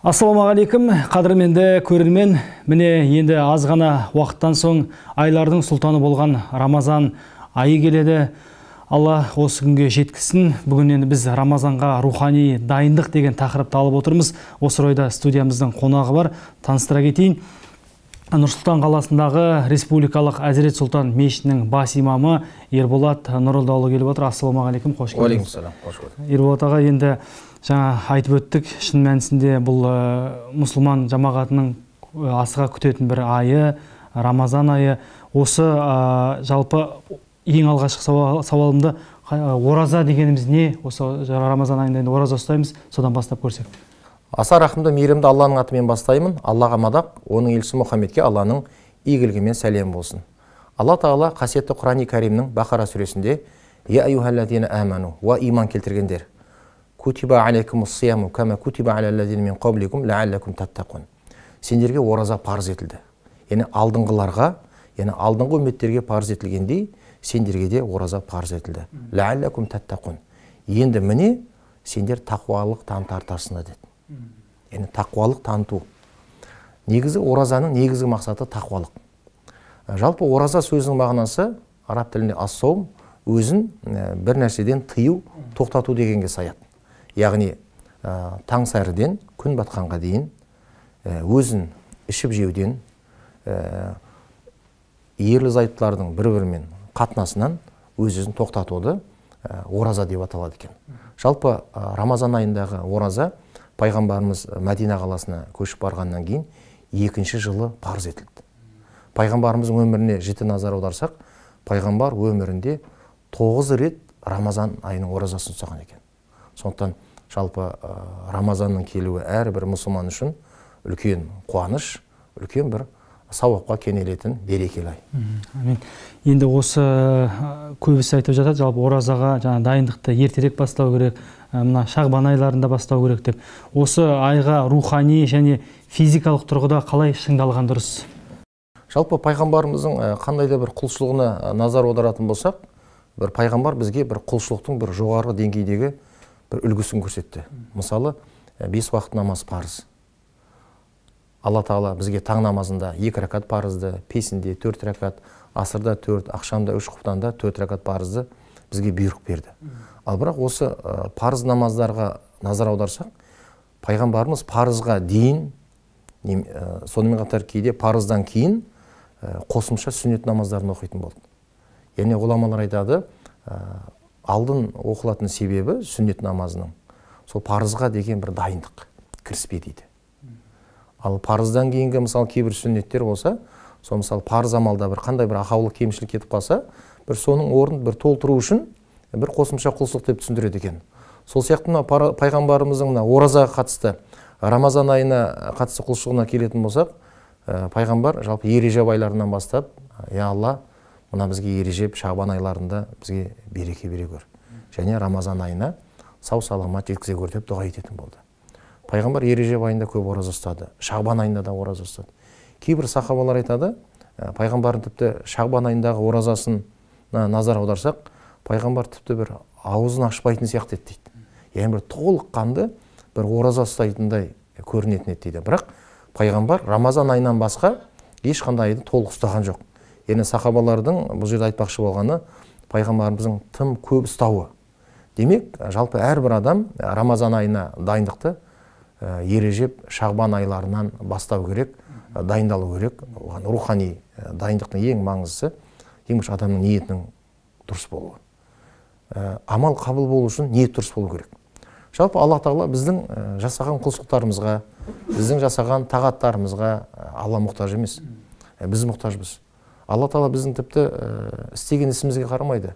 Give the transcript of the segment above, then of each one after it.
Ассалаумағалейкум, қадірменді көрермен. Міне енді аз ғана уақыттан соң айлардың сұлтаны болған Рамазан айы келеді. Алла осы күнге жеткізсін. Бүгін енді біз Рамазанға рухани дайындық деген тақырыпты алып отырмыз. Осы орайда студиямыздың қонағы бар. Таныстыра кетейін. Нұр-Сұлтан қаласындағы Республикалық Әзірет Сұлтан мешітінің бас имамы Ерболат Нұрылдаұлы келіп отыр. Ассалаумағалейкум, қош келдіңіз. Уағалейкум, қош көрдік. Ерболат аға, енді жаңа айтып өттік, шын мәнісінде бұл мұсылман жамағатының асыға күтетін бір айы, Рамазан айы. Осы жалпы ең алғашқы сауалымды, ораза дегеніміз не? Осы Рамазан айында енді ораза ұстаймыз, содан бастап көрсек. Аса рахымды, мейірімді Алланың атымен бастаймын. Аллаға мадақ, оның елшісі Мұхаммедке Алланың игілігі мен сәлемі болсын. Алла Тағала қасиетті Құрани Кәрімнің Бақара сүресінде «Я аюхаллазина аману» уа иман келтіргендер. «Кутиба алейкумус сияму кама кутиба алаллазина мин қабликум лааллакум таттақун». Сендерге ораза парыз етілді. Яғни алдыңғыларға, яғни алдыңғы үмметтерге парыз етілгендей, сендерге де ораза парыз етілді. Лааллакум таттақун. Енді міне сендер тақуалық танытарсыңдар деді. Яғни тақуалық таныту. Негізі оразаның негізгі мақсаты тақуалық. Жалпы ораза сөзінің мағынасы араб тілінде ас-саум, өзін бір нәрседен тыю, тоқтату дегенге саяды. Яғни таң сәріден күн батқанға дейін өзін ішіп жеуден, ерлі зайыптылардың бір-бірімен қатынасынан өз-өзін тоқтатуды ораза деп аталады екен. Жалпы Рамазан айындағы ораза пайғамбарымыз Мәдина қаласына көшіп барғаннан кейін екінші жылы парыз етілді. Пайғамбарымыздың өміріне жіті назар аударсақ, пайғамбар өмірінде 9 рет Рамазан айының оразасын ұстаған екен. Сондықтан жалпы Рамазанның келуі әрбір мұсылман үшін үлкен қуаныш, үлкен бір сауапқа кенелетін берекелі ай. Амин. Енді осы көбісі айтып жатады, жалпы оразаға жаңа дайындықты ертерек бастау керек, мына шағбан айларында бастау керек деп. Осы айға рухани және физикалық тұрғыда қалай шыңдалған дұрыс? Жалпы пайғамбарымыздың қандай да бір құлшылығына назар аударатын болсақ, бір пайғамбар бізге бір құлшылықтың бір жоғарғы деңгейдегі бір үлгісін көрсетті. Мысалы, 5 уақыт намаз парыз. Алла Тағала бізге таң намазында 2 ракат парызды, песінде 4 ракат, асырда 4, ақшамда 3, құптанда 4 ракат парызды бізге бұйрық берді. Ал бірақ осы парыз намаздарға назар аударсақ, пайғамбарымыз парызға дейін, сонымен қатар кейде парыздан кейін қосымша сүннет намаздарын оқитын болды. Яғни ғұламалар айтады, алдын оқылатын себебі сүннет намазының сол парызға деген бір дайындық, кіріспе дейді. Ал парыздан кейінгі мысалы кейбір сүннеттер болса, сол мысалы парыз амалда бір қандай бір ақаулық кемшілік кетіп қалса, бір соның орнын бір толтыру үшін бір қосымша құлшылық деп түсіндіреді екен. Сол сияқты мына пайғамбарымыздың мына оразаға қатысты, Рамазан айына қатысты құлшылығына келетін болсақ, пайғамбар жалпы ережеп айларынан бастап, «Я Алла, мына бізге ережеп шағбан айларында бізге береке бере көр. Және Рамазан айына сау саламат жеткізе көр» деп дұға ететін болды. Пайғамбар ережеп айында көп ораза ұстады, шағбан айында да ораза ұстады. Кейбір сахабалар айтады, пайғамбардың тіпті шағбан айындағы оразасына назар аударсақ, пайғамбар тіпті бір аузын ашпайтын сияқты еді дейді. Яғни бір толыққанды бір ораза ұстайтындай көрінетін еді дейді. Бірақ пайғамбар Рамазан айынан басқа ешқандай айды толық ұстаған жоқ. Яғни сахабалардың бұл жерде айтпақшы болғаны пайғамбарымыздың тым көп ұстауы. Демек, жалпы әрбір адам Рамазан айына дайындықты ережеп шағбан айларынан бастау керек, дайындалу керек. Оған рухани дайындықтың ең маңыздысы, ең бірінші адамның ниетінің дұрыс болуы. Амал қабыл болу үшін ниет дұрыс болу керек. Жалпы Алла Тағала біздің жасаған құлшылықтарымызға, біздің жасаған тағаттарымызға Алла мұқтаж емес. Біз мұқтажбыз. Алла Тағала біздің тіпті істеген ісімізге қарамайды.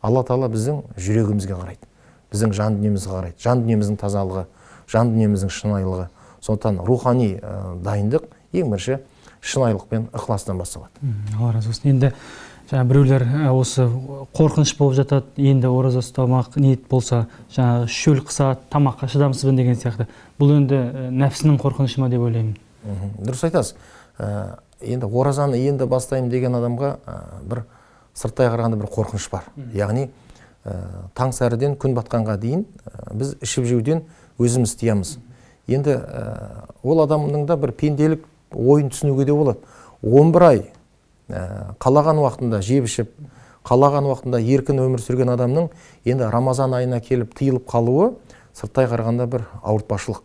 Алла Тағала біздің жүрегімізге қарайды, біздің жан дүниемізге қарайды, жан дүниеміздің тазалығы, жан дүниеміздің шынайылығы. Сондықтан рухани дайындық ең бірінші шынайылық пен ықыластан басталады. Алла разы болсын. Енді жаңа біреулер осы қорқыныш болып жатады, енді ораза ұстамақ ниет болса, жаңа шөл қысады, тамаққа шыдамсызбын деген сияқты. Бұл енді нәпсінің қорқынышы ма деп ойлаймын. Дұрыс айтасыз. Енді оразаны енді бастаймын деген адамға бір сырттай қарағанда бір қорқыныш бар. Яғни таң сәріден күн батқанға дейін біз ішіп жеуден өзіміз тыямыз. Енді ол адамның да бір пенделік ойын түсінуге де болады. 11 ай қалаған уақытында жеп ішіп, қалаған уақытында еркін өмір сүрген адамның енді Рамазан айына келіп тыйылып қалуы сырттай қарағанда бір ауыртпашылық.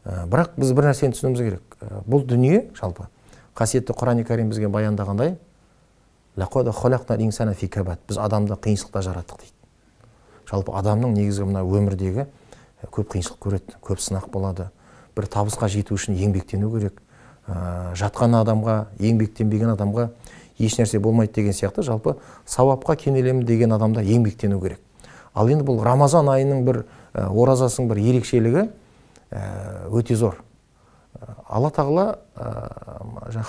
Бірақ біз бір нәрсені түсінуіміз керек. Бұл дүние жалпы қасиетті Құран-и Карим бізге баяндағандай, біз адамды қиыншылықта жараттық дейді. Жалпы адамның негізгі мына өмірдегі көп қиыншылық көреді, көп сынақ болады. Бір табысқа жету үшін еңбектену керек. Жатқан адамға, еңбектенбеген адамға еш нәрсе болмайды деген сияқты, жалпы сауапқа кенелемін деген адамда еңбектену керек. Ал енді бұл Рамазан айының бір оразасының бір ерекшелігі өте зор. Алла тағала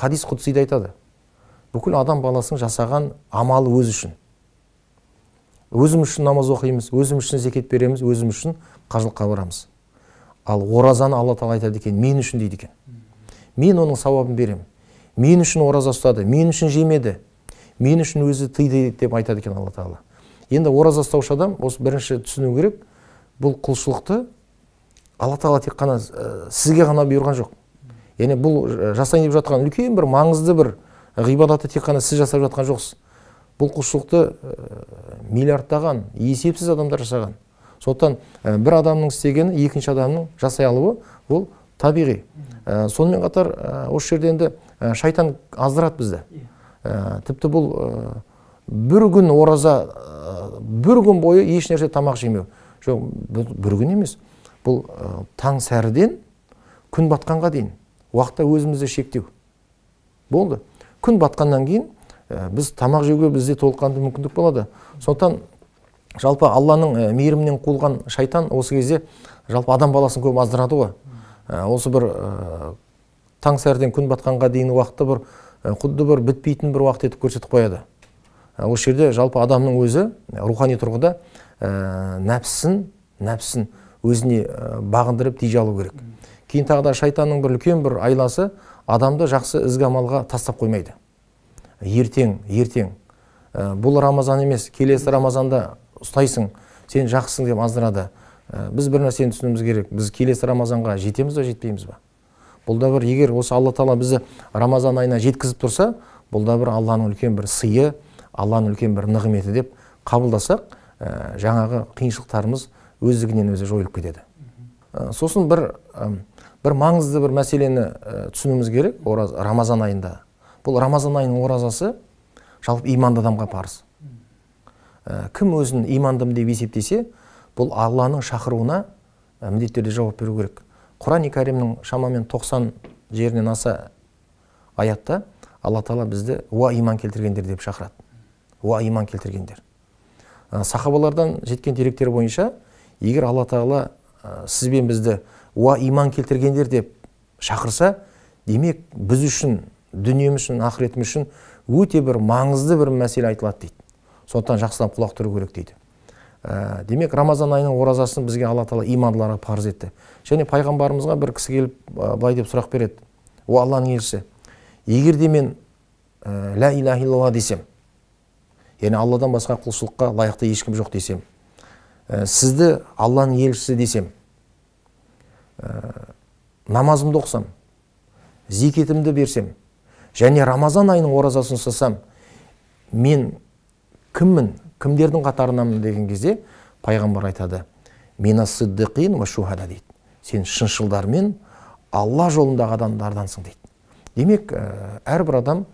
хадис құдсида айтады. Бүкіл адам баласының жасаған амалы өзі үшін. Өзім үшін намаз оқимыз, өзім үшін зекет береміз, өзім үшін қажылыққа барамыз. Ал оразаны Алла тағала айтады екен, мен үшін дейді екен. Мен оның сауабын беремін. Мен үшін ораза ұстады, мен үшін жемеді, мен үшін өзі тыйды деп айтады екен Алла тағала. Енді ораза ұстаушы адам осы бірінші түсіну керек, бұл құлшылықты Алла тағала тек қана сізге ғана бұйырған жоқ. Яғни бұл жасайын деп жатқан үлкен бір маңызды бір ғибадатты тек қана сіз жасап жатқан жоқсыз. Бұл құлшылықты миллиардтаған, есепсіз адамдар жасаған. Сондықтан бір адамның істегені екінші адамның жасай алуы ол табиғи. Сонымен қатар осы жерде енді шайтан аздырады бізді. Тіпті бұл бір күн ораза, бір күн бойы еш нәрсе тамақ жемеу. Жоқ, бір күн емес. Бұл таң сәріден күн батқанға дейін уақытта өзімізді шектеу. Болды. Күн батқаннан кейін біз тамақ жеуге бізде толыққанды мүмкіндік болады. Сондықтан жалпы Алланың мейірімінен қуылған шайтан осы кезде жалпы адам баласын көп аздырады ғой. Осы бір таң сәріден күн батқанға дейін уақытты бір құдды бір бітпейтін бір уақыт етіп көрсетіп қояды. Осы жерде жалпы адамның өзі рухани тұрғыда нәпсін өзіне бағындырып тежей алу керек. Кейін тағы да шайтанның бір үлкен бір айласы адамды жақсы ізгі амалға тастап қоймайды. Ертең, ертең. Бұл Рамазан емес, келесі Рамазанда ұстайсың, сен жақсысың деп аздырады. Біз бір нәрсені түсінуіміз керек. Біз келесі Рамазанға жетеміз бе, жетпейміз бе? Бұл да бір, егер осы Алла тағала бізді Рамазан айына жеткізіп тұрса, бұл да бір Алланың үлкен бір сыйы, Алланың үлкен бір нығметі деп қабылдасақ, жаңағы қиыншылықтарымыз өздігінен өзі жойылып кетеді. Сосын бір маңызды бір мәселені түсінуіміз керек, Рамазан айында. Бұл Рамазан айының оразасы жалпы иманды адамға парыз. Кім өзін имандым деп есептесе, бұл Алланың шақыруына міндетті түрде жауап беру керек. Құран-и Кәрімнің шамамен 90 жерінен аса аятта Алла тағала бізді уа иман келтіргендер деп шақырады. Уа иман келтіргендер. Сахабалардан жеткен деректер бойынша, егер Алла тағала сіз бен бізді уа иман келтіргендер деп шақырса, демек біз үшін, дүниеміз үшін, ақыретіміз үшін өте бір маңызды бір мәселе айтылады дейді. Сондықтан жақсылап құлақ түру керек дейді. Демек Рамазан айының оразасын бізге Алла тағала имандыларға парыз етті. Және пайғамбарымызға бір кісі келіп былай деп сұрақ береді. О Алланың елшісі, егер де мен ля иляха иллалла десем, яғни Алладан басқа құлшылыққа лайықты ешкім жоқ десем, сізді Алланың елшісі десем, намазымды оқысам, зекетімді берсем, және Рамазан айының оразасын ұстасам, мен кіммін, кімдердің қатарынамын деген кезде пайғамбар айтады: «Мина сиддиқин ва шухада» дейді. Сен шыншылдармен Алла жолындағы адамдардансың дейді. Демек, әрбір адам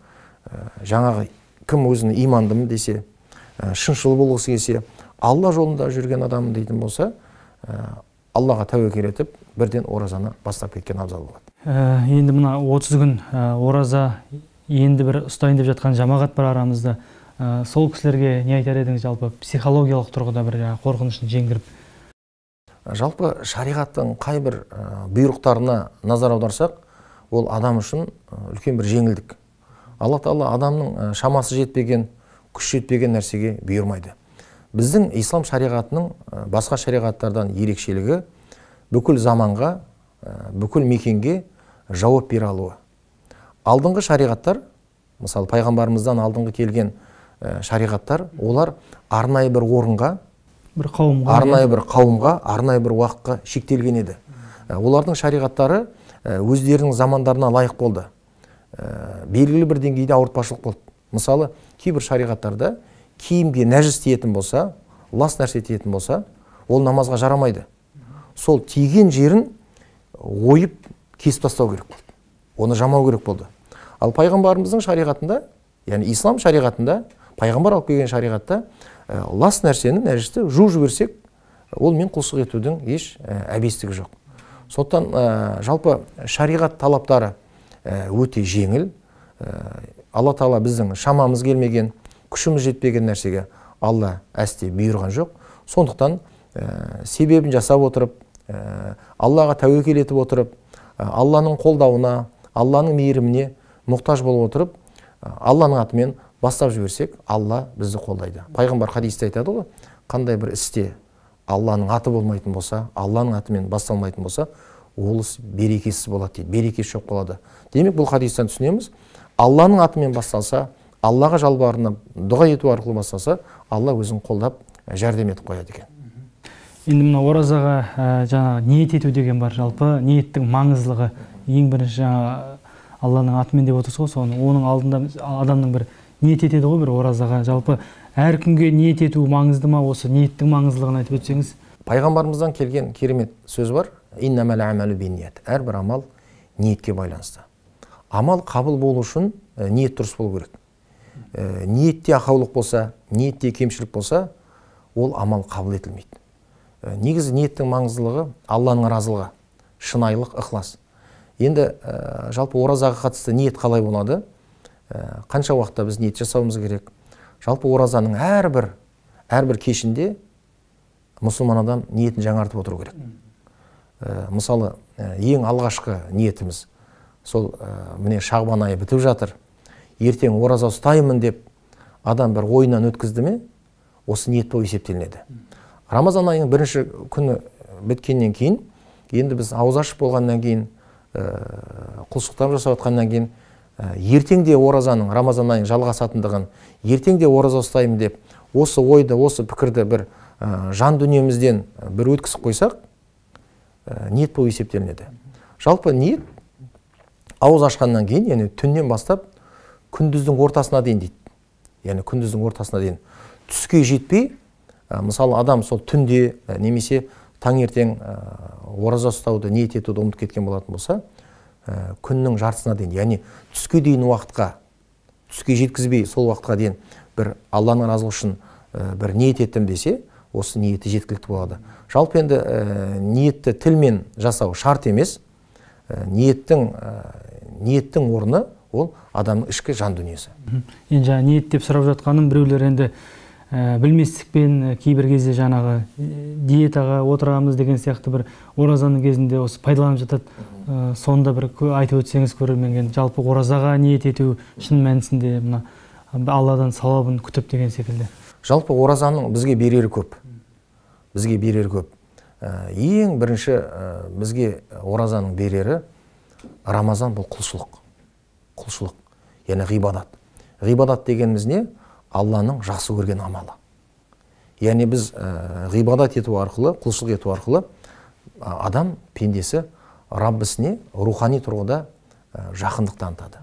жаңағы кім өзін имандымын десе, шыншыл болғысы келсе, Алла жолында жүрген адам дейтін болса, Аллаға тәуекел етіп, бірден оразаны бастап кеткен абзал болады. Енді мына 30 күн ораза енді бір ұстайын деп жатқан жамағат бар арамызда. Сол кісілерге не айтар едіңіз, жалпы психологиялық тұрғыда бір қорқынышын жеңдіріп? Жалпы шариғаттың қай бір бұйрықтарына назар аударсақ, ол адам үшін үлкен бір жеңілдік. Алла тағала адамның шамасы жетпеген, күш жетпеген нәрсеге бұйырмайды. Біздің ислам шариғатының басқа шариғаттардан ерекшелігі бүкіл заманға, бүкіл мекенге жауап бере алуы. Алдыңғы шариғаттар, мысалы пайғамбарымыздан алдыңғы келген шариғаттар, олар арнайы бір орынға, бір қауымға, арнайы бір қауымға, арнайы бір уақытқа шектелген еді. Олардың шариғаттары өздерінің замандарына лайық болды. Белгілі бір деңгейде ауыртпашылық болды. Мысалы, кейбір шариғаттарда киімге нәжіс тиетін болса, лас нәрсе тиетін болса, ол намазға жарамайды. Сол тиген жерін ойып кесіп тастау керек болды. Оны жамау керек болды. Ал пайғамбарымыздың шариғатында, яғни ислам шариғатында, пайғамбар алып келген шариғатта лас нәрсені, нәжісті жуып жіберсек, ол мен құлшылық етудің еш әбестігі жоқ. Сондықтан жалпы шариғат талаптары өте жеңіл. Алла тағала біздің шамамыз келмеген, күшіміз жетпеген нәрсеге Алла әсте бұйырған жоқ. Сондықтан себебін жасап отырып, Аллаға тәуекел етіп отырып, Алланың қолдауына, Алланың мейіріміне мұқтаж болып отырып, Алланың атымен бастап жіберсек, Алла бізді қолдайды. Пайғамбар хадисте айтады ғой, қандай бір істе Алланың аты болмайтын болса, Алланың атымен басталмайтын болса, ол іс берекесіз болады дейді, берекесі жоқ болады. Демек, бұл хадистен түсінеміз, Алланың атымен басталса, Аллаға жалбарынып, дұға ету арқылы басталса, Алла өзін қолдап, жәрдем етіп қояды екен. Енді мына оразаға жаңа ниет ету деген бар, жалпы ниеттің маңыздылығы. Ең бірінші жаңа Алланың атымен деп отырсыз ғой, соны оның алдында адамның бір ниет етеді ғой бір оразаға. Жалпы әр күнге ниет ету маңызды ма, осы ниеттің маңыздылығын айтып өтсеңіз? Пайғамбарымыздан келген керемет сөз бар. Иннамал амалу бинният. Әрбір амал ниетке байланысты. Амал қабыл болу үшін ниет дұрыс болу керек. Ниетте ақаулық болса, ниетте кемшілік болса, ол амал қабыл етілмейді. Негізі ниеттің маңыздылығы Алланың разылығы, шынайылық, ықылас. Енді жалпы оразаға қатысты ниет қалай болады? Қанша уақытта біз ниет жасауымыз керек? Жалпы оразаның әрбір кешінде мұсылман адам ниетін жаңартып отыру керек. Мысалы, ең алғашқы ниетіміз сол міне Шағбан айы бітіп жатыр, ертең ораза ұстаймын деп адам бір ойынан өткізді ме, осы ниет болып есептелінеді. Рамазан айының бірінші күні біткеннен кейін, енді біз ауыз ашып болғаннан кейін, құлшылықтар жасап жатқаннан кейін, ертең де оразаның, Рамазан айының жалғасатындығын, ертең де ораза ұстаймын деп, осы ойды, осы пікірді бір жан дүниемізден бір өткізіп қойсақ, ниет болып есептелінеді. Жалпы ниет ауыз ашқаннан кейін, яғни түннен бастап күндіздің ортасына дейін дейді. Яғни күндіздің ортасына дейін. Түске жетпей, мысалы адам сол түнде немесе таңертең ораза ұстауды, ниет етуді ұмытып кеткен болатын болса, күннің жартысына дейін, яғни түске дейін уақытқа, түске жеткізбей сол уақытқа дейін бір Алланың разылығы үшін бір ниет еттім десе, осы ниеті жеткілікті болады. Жалпы енді ниетті тілмен жасау шарт емес. Ниеттің орны ол адамның ішкі жан дүниесі. Енді жаңа ниет деп сұрап жатқаным, біреулер енді білместікпен кейбір кезде жаңағы диетаға отырамыз деген сияқты бір оразаның кезінде осы пайдаланып жатады. Сонда бір айтып өтсеңіз көрерменге, жалпы оразаға ниет ету шын мәнісінде мына Алладан сауабын күтіп деген секілді. Жалпы оразаның бізге берері көп. Бізге берері көп. Ең бірінші бізге оразаның берері Рамазан бұл құлшылық. Құлшылық, яғни ғибадат. Ғибадат дегеніміз не? Алланың жақсы көрген амалы. Яғни біз ғибадат ету арқылы, құлшылық ету арқылы адам пендесі Раббісіне рухани тұрғыда жақындық танытады.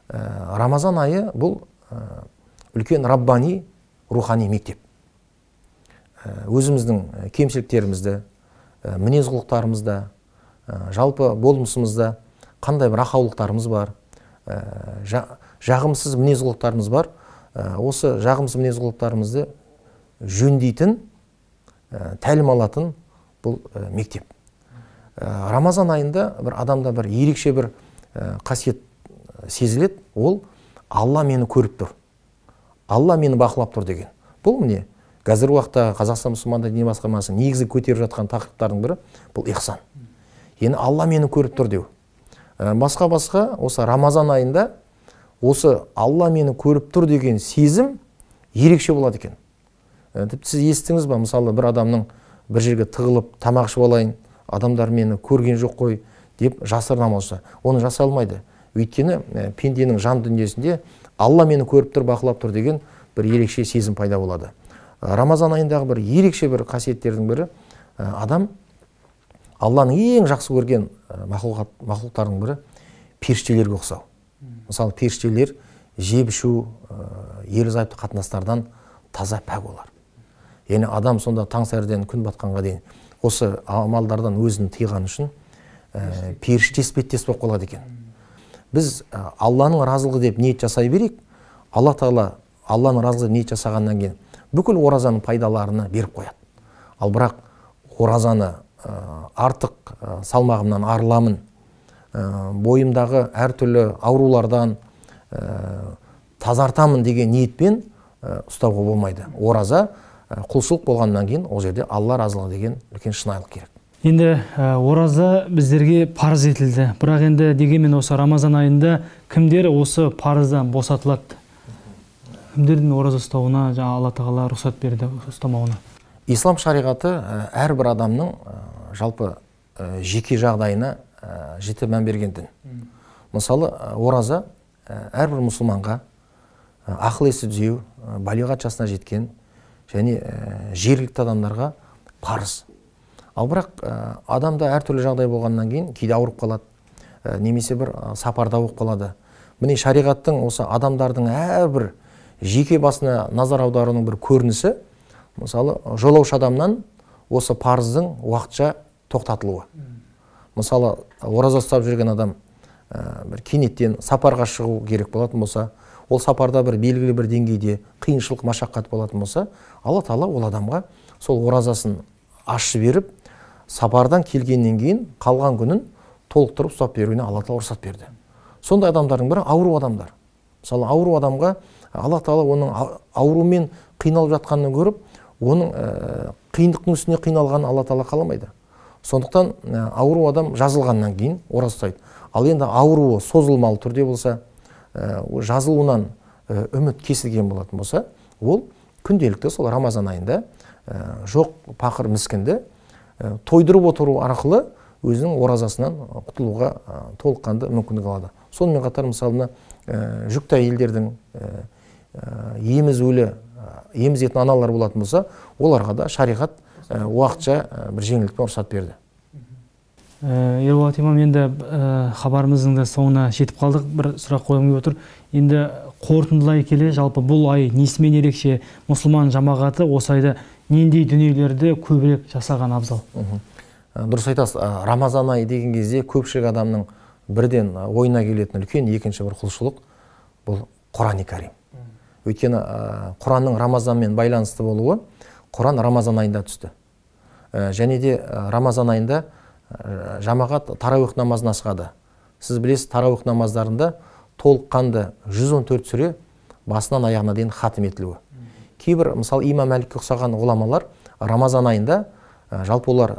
Рамазан айы бұл үлкен раббани рухани мектеп. Өзіміздің кемшіліктерімізді, мінез құлықтарымызда, жалпы болмысымызда қандай бір ақаулықтарымыз бар, жағымсыз мінез құлықтарымыз бар, осы жағымсыз мінез құлықтарымызды жөндейтін, тәлім алатын бұл мектеп. Рамазан айында бір адамда бір ерекше бір қасиет сезіледі, ол Алла мені көріп тұр, Алла мені бақылап тұр деген. Бұл міне қазіргі уақытта Қазақстан мұсылмандар діни басқармасы негізгі көтеріп жатқан тақырыптардың бірі бұл ихсан. Яғни Алла мені көріп тұр деу. Басқа осы Рамазан айында осы Алла мені көріп тұр деген сезім ерекше болады екен. Тіпті сіз естіңіз ба, мысалы бір адамның бір жерге тығылып тамақ ішіп алайын, адамдар мені көрген жоқ қой деп жасырын амал жасаса, оны жасай алмайды. Өйткені пенденің жан дүниесінде Алла мені көріп тұр, бақылап тұр деген бір ерекше сезім пайда болады. Рамазан айындағы бір ерекше бір қасиеттердің бірі, адам Алланың ең жақсы көрген мақұлықтарының бірі періштелерге ұқсау. Мысалы, періштелер жеп ішу, ерлі зайыпты қатынастардан таза пәк олар. Яғни адам сонда таң сәріден күн батқанға дейін осы амалдардан өзін тыйған үшін періште іспеттес болып қалады екен. Біз Алланың разылығы деп ниет жасай берейік. Алла Тағала Алланың разылығы деп ниет жасағаннан кейін бүкіл оразаның пайдаларына беріп қояды. Ал бірақ оразаны артық салмағымнан арыламын, бойымдағы әртүрлі аурулардан тазартамын деген ниетпен ұстауға болмайды. Ораза құлшылық болғаннан кейін ол жерде Алла разылығы деген үлкен шынайылық керек. Енді ораза біздерге парыз етілді. Бірақ енді дегенмен осы Рамазан айында кімдер осы парыздан босатылады? Кімдердің ораза ұстауына Алла Тағала рұқсат берді ұстамауына? Ислам шариғаты әрбір адамның жалпы жеке жағдайына жіті мән берген дін. Мысалы, ораза әрбір мұсылманға ақыл есі түзеу, балиғат жасына жеткен және жергілікті адамдарға парыз. Ал бірақ адамда әртүрлі жағдай болғаннан кейін кейде ауырып қалады, немесе бір сапарда болып қалады. Міне, шариғаттың осы адамдардың әрбір жеке басына назар аударуының бір көрінісі, мысалы, жолаушы адамнан осы парыздың уақытша тоқтатылуы. Мысалы, ораза ұстап жүрген адам бір кенеттен сапарға шығу керек болатын болса, ол сапарда бір белгілі бір деңгейде қиыншылық, машақат болатын болса, Алла Тағала ол адамға сол оразасын ашып беріп, сапардан келгеннен кейін қалған күнін толықтырып ұстап беруіне Алла Тағала рұқсат берді. Сондай адамдардың бірі ауру адамдар. Мысалы, ауру адамға Алла Тағала оның аурумен қиналып жатқанын көріп, оның қиындықтың үстіне қиналғанын Алла Тағала қаламайды. Сондықтан ауру адам жазылғаннан кейін ораза ұстайды. Ал енді ауруы созылмалы түрде болса, жазылуынан үміт кесілген болатын болса, ол күнделікті сол Рамазан айында жоқ пақыр міскінді тойдырып отыру арқылы өзінің оразасынан құтылуға толыққанды мүмкіндік алады. Сонымен қатар, мысалы, жүкті әйелдердің емізулі, емізетін аналар болатын болса, оларға да шариғат уақытша бір жеңілдікпен рұқсат берді. Ерболат имам, енді хабарымыздың да соңына жетіп қалдық. Бір сұрақ қойғым келіп отыр. Енді қорытындылай келе, жалпы бұл ай несімен ерекше, мұсылман жамағаты осы айда нендей дүниелерді көбірек жасаған абзал? Дұрыс айтасыз. Рамазан айы деген кезде көпшілік адамның бірден ойына келетін үлкен екінші бір құлшылық бұл Құран-и Карим. Өйткені Құранның Рамазанмен байланысты болуы, Құран Рамазан айында түсті. Және де Рамазан айында жамағат тарауих намазына асығады. Сіз білесіз, тарауих намаздарында толыққанды 114 сүре басынан аяғына дейін хатым етілуі. Кейбір, мысалы, имам Мәлікке ұқсаған ғұламалар Рамазан айында, жалпы олар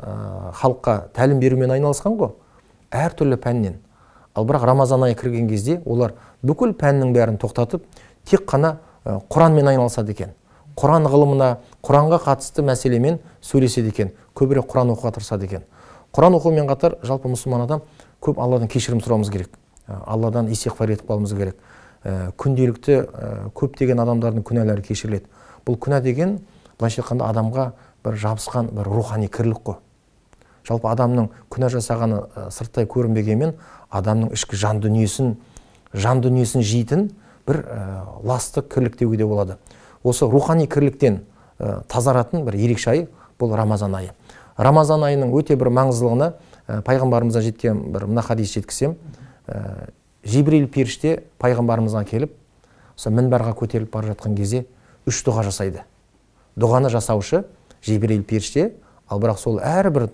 халыққа тәлім берумен айналысқан ғой, әртүрлі пәннен. Ал бірақ Рамазан айы кірген кезде олар бүкіл пәннің бәрін тоқтатып, тек қана Құранмен айналысады екен. Құран ғылымына, Құранға қатысты мәселемен сөйлеседі екен, көбірек Құран оқуға тырысады екен. Құран оқумен қатар жалпы мұсылман адам көп Алладан кешірім сұрауымыз керек. Алладан истиғфар етіп қалуымыз керек. Күнделікті көптеген адамдардың күнәлері кешіріледі. Бұл күнә деген, былайша айтқанда, адамға бір жабысқан бір рухани кірлік қой. Жалпы адамның күнә жасағаны сырттай көрінбегенмен, адамның ішкі жан дүниесін жейтін бір ласты кірлік деуге де болады. Осы рухани кірліктен тазаратын бір ерекше ай бұл Рамазан айы. Рамазан айының өте бір маңыздылығына пайғамбарымыздан жеткен бір мына хадис жеткізсем, Жибрил періште пайғамбарымызға келіп, сол мінбарға көтеріліп бара жатқан кезде үш дұға жасайды. Дұғаны жасаушы Жибрил періште, ал бірақ сол әрбір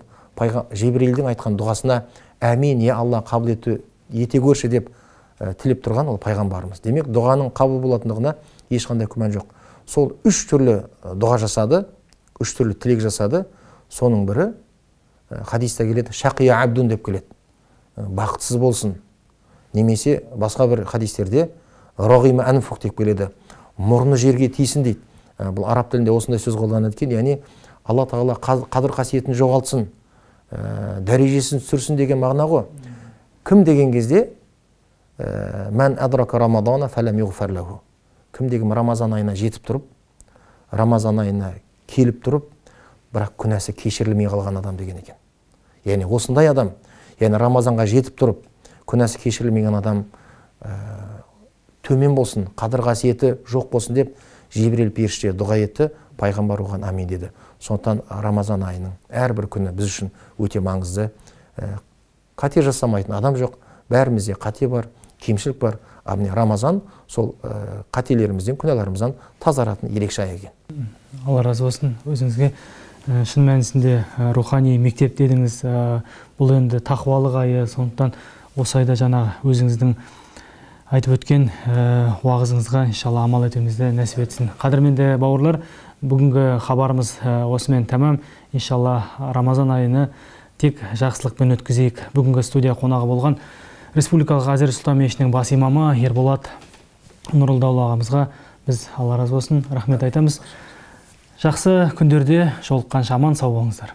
Жибрилдің айтқан дұғасына әмин, я Алла, қабыл ете көрші деп тілеп тұрған ол пайғамбарымыз. Демек, дұғаның қабыл болатындығына ешқандай күмән жоқ. Сол үш түрлі дұға жасады, үш түрлі тілек жасады. Соның бірі хадисте келеді, шақия абдун деп келеді. Бақытсыз болсын. Немесе басқа бір хадистерде рағима анфух деп келеді. Мұрны жерге тисін дейді. Бұл араб тілінде осындай сөз қолданады екен, яғни Алла Тағала қадір қасиетін жоғалтсын, дәрежесін түсірсін деген мағына ғой. Кім деген кезде мән адрака рамадана фалам юғфар лаху. Кім деген Рамазан айына жетіп тұрып, Рамазан айына келіп тұрып, бірақ күнәсі кешірілмей қалған адам деген екен. Яғни осындай адам, яғни Рамазанға жетіп тұрып, күнәсі кешірілмеген адам төмен болсын, қадір қасиеті жоқ болсын деп Жебірел періште дұға етті, пайғамбар оған амин деді. Сондықтан Рамазан айының әрбір күні біз үшін өте маңызды. Қате жасамайтын адам жоқ, бәрімізде қате бар, кемшілік бар. Ал міне Рамазан сол қателерімізден, күнәларымыздан тазаратын ерекше ай екен. Алла разы болсын өзіңізге. Шын мәнісінде рухани мектеп дедіңіз, бұл енді тақуалық айы, сондықтан осы айда жаңағы өзіңіздің айтып өткен уағызыңызға иншалла амал етуімізді нәсіп етсін. Қадірменді бауырлар, бүгінгі хабарымыз осымен тәмам. Иншалла Рамазан айыны тек жақсылықпен өткізейік. Бүгінгі студия қонағы болған Республикалық Әзірет Сұлтан мешітінің бас имамы Ерболат Нұрылдаұлы ағамызға біз алла разы болсын, рахмет айтамыз. Жақсы күндерде жолыққанша аман сау болыңыздар.